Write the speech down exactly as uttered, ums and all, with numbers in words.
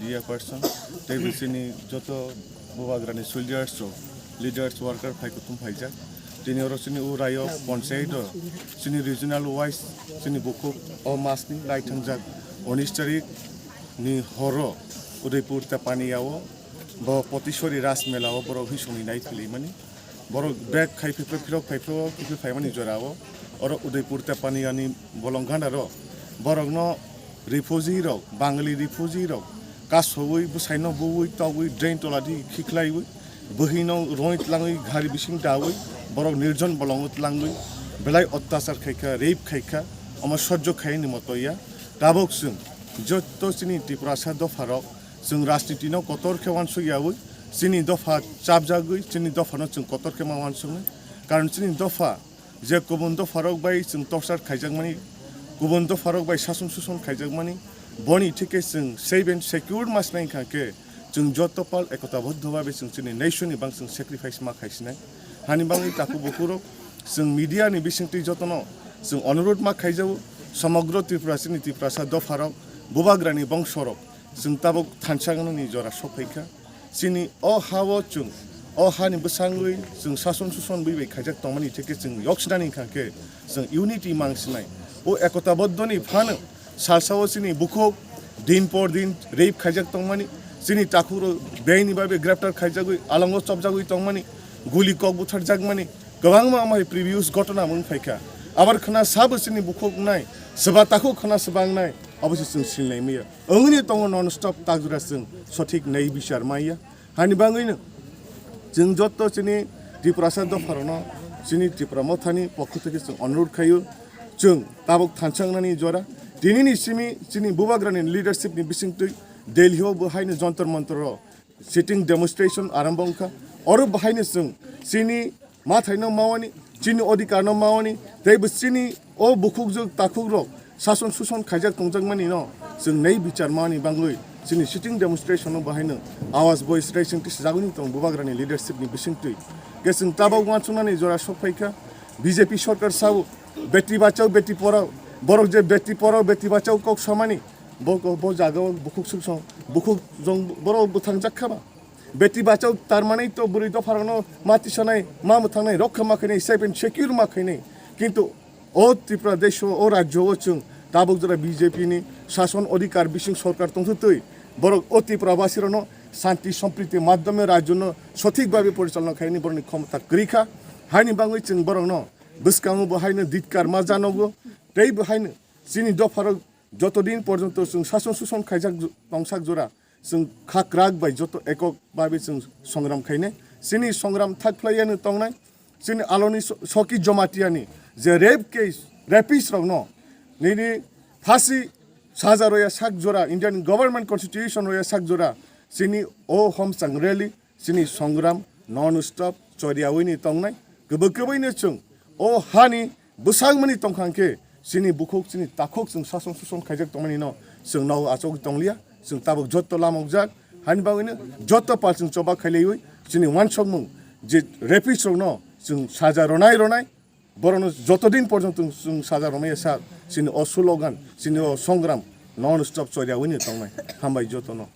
Chairperson, tei bo chini joto bubagrani soldiers rok, leaders, worker phai kuthum phaijak. Tini oro chini o rayo panchayat o, chini regional wise, chini bukhuk o masni lai thangjak unis tarik ni horo Udaipur Tepaniya o, bo Potiswari Ras Mela o borok hisongni nai philaimani. Borok bag khai phipro, phirok phai phro, kiphil phaimani jora o. Oro Udaipur Tepaniya ni bolong gana ro. Borokno refugee rok, Bangali refugee rok, kasowi, bwsaino buwi, togwi, drain tola di khiklaiwi, bwhwino roi tlangwi, gari bising dawi, borok nirjon bolongo tlangwi, belai ottachar khaikha, rape khaikha, omo sojjo khaini moto ya. Tabok chwng jotto chini Tiprasa dopharok, chwng rajnitino kotor khe uansuk yawi, chini dopha chapjagwi, chini dophano chwng kotor khe ma uansuknai. Karon chini dopha je kubun dopharok bai chwng torchar khaijakmani, kubun dopharok bai sason suson khaijakmani, boni thike chwng safe and secure ma sinai wngkha khe, chwng joto pal ekotaboddho babe chwng chini nation ni bang chwng sacrifice ma khaisinai. Hani bangwi takhuk bukhurok chwng media ni bisingtwi jotono chwng onurot ma khaijago, somogro Tripura chini Tiprasa dopharok, bubagrani bongsorok chwng tabok thansa wngnani jora sokphaikha. Chini o ha-o chwng, o hani bwsangwi chwng sason suson bwi bai khaijak tongmani theke chwng yoksinani wngkha khe chwng unity mangsinai. O ekotaboddhoni phano salsa-o chini bukhuk din por din rape khaijak tongmani, chini takhukrok beyni babe greptar khaijagwi alango chopjagwi tongmani, guli kok butharjakmani kwbangma amai previous ghotona wng phaikha. Abar khna sabo chini bukhuk wngnai, swba takhuk khna swba wngnai, abo se chwng sinilai maya. Wngwi tongo non stop tak jora chwng sothik nai bichar maya. Hani bangwino chwng jotto chini Tiprasa dopharokno chini Tipra Mothani pokho theke chwng onurot khaio, chwng tabok thansa wngnani jora. Tinini simi chini bubagrani leadership ni bisingtwi Delhi o bo haino Jantar Mantar o sitting demonstration arombo wngkha. Oro bo haino chwng chini mathaino mawani, chini odhikarno mawani, tei bo chini o bukhukjwk takhukrok sason suson khaijak tongjakmani no chwng nai bichar mani bangwi chini sitting demonstration o bo haino awaz voice raising tisajagwi tong bubagrani leadership ni bisingtwi. Khe chwng tabok uansuknani jora sokphaikha. B J P sorkar sao beti bachao beti porao, borok je beti porao beti bachao kok samani, bo, bo jagao bukhuk suksong, bukhuk jong borok bwthangjak kha ba. Beti bachao tarmani to bwrwi dopharokno ma tisanai, ma mwthangnai, rokha ma khainai, safe and secure ma khainai. Kintu o Tripura desh o, o rajyo o chwng tabok jora B J P ni sason odhikar bising sorkar tongthutwi borok o Tripura basirokno shanti sompriti madhyome rajyono sothik bhabe porichalona khainani borokni khomota kwrwi kha. Haini bangwi chwng borokno bwskango bo haino ditkar ma janogo, tei bo haino chini dopharok joto din porjonto chwng sason suson khaijak ju-, tongsak jora, chwng khakrak bai joto ekok babe chwng songram khainai. Chini songram thak phlai yano tongnai. Chini aloni so-, Soki Jomatiani je rape case, rapist rokno nini phasi saja roya sak jora, Indian government constitution roya sak jora, chini o homchang rally, chini songram non stop choriyawi ni tongnai. Kwbwi kwbwi no chwng o hani bwsangmani tongkha hwnkhe chini bukhuk, chini takhuk chwng sason suson khaijak tongmani no chwng nogo achuk tongliya. Chwng tabuk jotto lamokjak, hani bagwino jotto pal chwng choba khailaiwi chini uansukmung je rapist rokno chwng saja ronai ronai, borokno joto din porjonto chwng saja romaya sak chini o slogan, chini o songram non stop choriyawi no tongnai. Hambai jotono.